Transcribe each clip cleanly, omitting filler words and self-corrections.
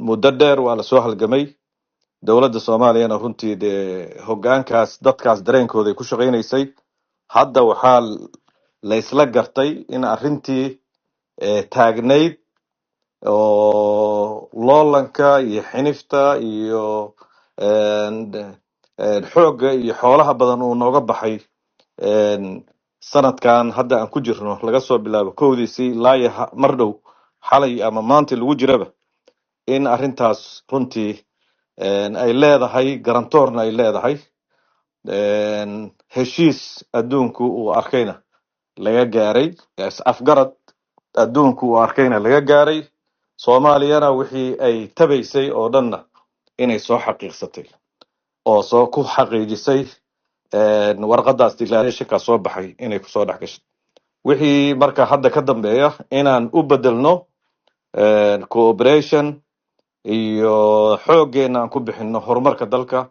Muddo dheer waa lasoo halgamay. Dowladda Soomaaliyana runtii dee hogaankaas dadkaas dareenkooda ay ku shaqaynaysay. Hadda waxaa la isla gartay in arrintii taagnayd oo loolanka iyo xinifta iyo xoogga iyo xoolaha badan uu nooga baxay sanadkan hadda aan ku jirno, laga soo bilaabo 1diisii ilaa iyo mar dhow xalay ama maanta lagu jiraba, in arrintaas runtii ay leedahay garantoorna ay leedahay, heshiis adduunku uu arkayna laga gaaray, afgarad adduunku uu arkayna laga gaaray, Soomaaliyana wixii ay tabaysay oo dhanna inay soo xaqiiqsatay oo soo ku xaqiijisay warqadaas declarationka soo baxay inay kusoo dhex gashay. Wixii marka hadda ka dambeeya inaan u bedelno cooperation iyo xooggeena aan ku bixino horumarka dalka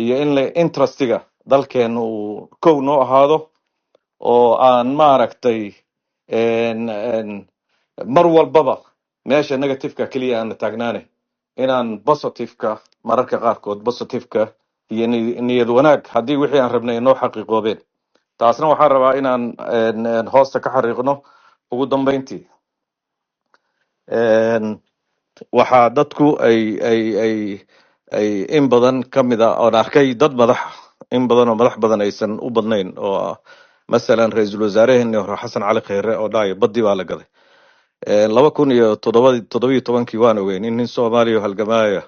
iyo in la interestiga dalkeena uu kow noo ahaado oo aan maaragtay mar walbaba meesha negativeka keliya aan la taagnaane, inaan positiveka mararka qaarkood, positiveka iyo niyad wanaag haddii wixii aan rabnay inoo xaqiiqoobeen. Taasna waxaan rabaa inaan hoosta ka xariiqno. Ugu dambeyntii, waxaa dadku ay in badan ka mid a oon arkay dad madax in badan oo madax badan aysan u badnayn oo ah, masalan ra-iisul wasaaraheenii hore Xasan Cali Kheyre oo dhahaya badii baa la gaday. 2017-kii waan ogeyn in nin Soomaaliya oo halgamaaya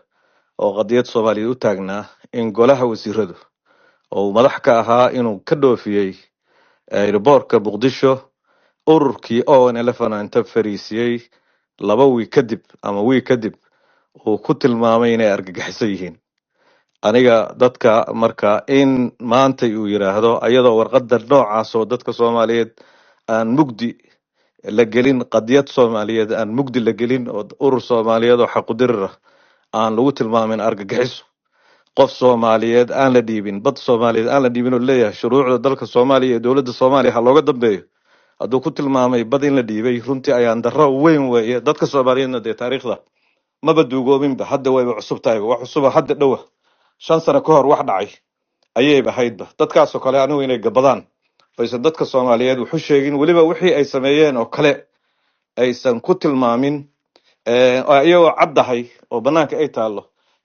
oo qadiyad Soomaaliyeed u taagnaa in golaha wasiiradu oo uu madax ka ahaa inuu ka dhoofiyey airportka Muqdisho ururkii ONLF inta fariisiyey 2 wiig kadib ama wiig kadib uu ku tilmaamay inay argagixiso yihiin. Aniga dadka marka in maantay uu yiraahdo, ayadoo warqada noocaas oo dadka Soomaaliyeed aan mugdi la gelin, qadiyad Soomaaliyeed aan mugdi la gelin, oo urur Soomaaliyeed oo xaqudirir ah aan lagu tilmaamin argagixiso, qof Soomaaliyeed aan la dhiibin, bad Soomaaliyeed aan la dhiibin, oo leeyahay shuruucda dalka Soomaaliya iyo dowladda Soomaaliya ha looga dambeeyo, hadduu ku tilmaamay bad in la dhiibay, runtii ayaan darro weyn weeye. Dadka Soomaaliyeedna dee taariikhda maba duugoobinba, hadda wayba cusub tahayba, wax cusuba hadda dhowa, 5 sano ka hor wax dhacay ayayba ahaydba. Dadkaasoo kale anigu inay gabadaan aysan dadka Soomaaliyeed waxu sheegin, weliba wixii ay sameeyeen oo kale aysan ku tilmaamin oo iyagoo caddahay oo banaanka ay taallo,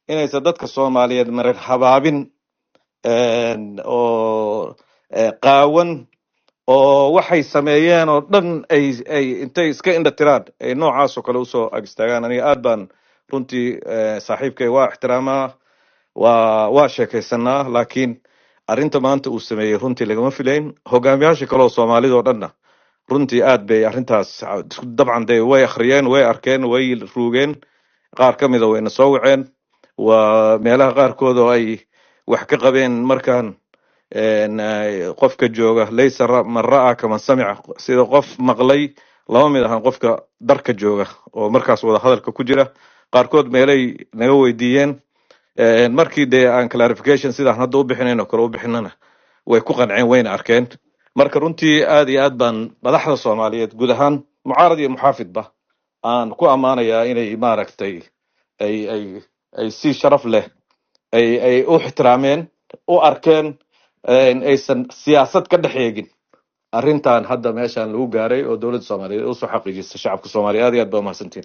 inaysan dadka Soomaaliyeed marar habaabin oo qaawan oo waxay sameeyeen oo dhan ay intay iska indha tiraan ay noocaas oo kale usoo ag istaagaan. Aniga aad baan runtii saaxiibkay waa ixtiraamaa, waa sheekaysanaa, laakiin arrinta maanta uu sameeyey runtii lagama filayn. Hogaamiyaasha kale oo Soomaalida oo dhanna runtii aad bay arrintaas dabcan dee way akhriyeen, way arkeen, way ruugeen. Qaar ka mida wayna soo waceen, waa meelaha qaarkood oo ay wax ka qabeen. Markaan qofka jooga laysa man ra'aa kaman samica, sida qof maqlay lama mid ahan qofka darka jooga oo markaas wada hadalka ku jira. Qaarkood meelay naga weydiiyeen. Markii dee aan clarification sidaan hadda u bixinayn oo kale u bixinana, way ku qanceen, wayna arkeen. Marka runtii aad iyo aad baan madaxda Soomaaliyeed guud ahaan, mucaarad iyo muxaafidba, aan ku ammaanayaa inay maaragtay ay si sharaf leh ay u ixtiraameen, u arkeen, aysan siyaasad ka dhex eegin arrintan hadda meeshan lagu gaaray oo dowladda Soomaaliyeed usoo xaqiijisay shacabka Soomaaliya. Aad iyo aad baa umahadsantiin.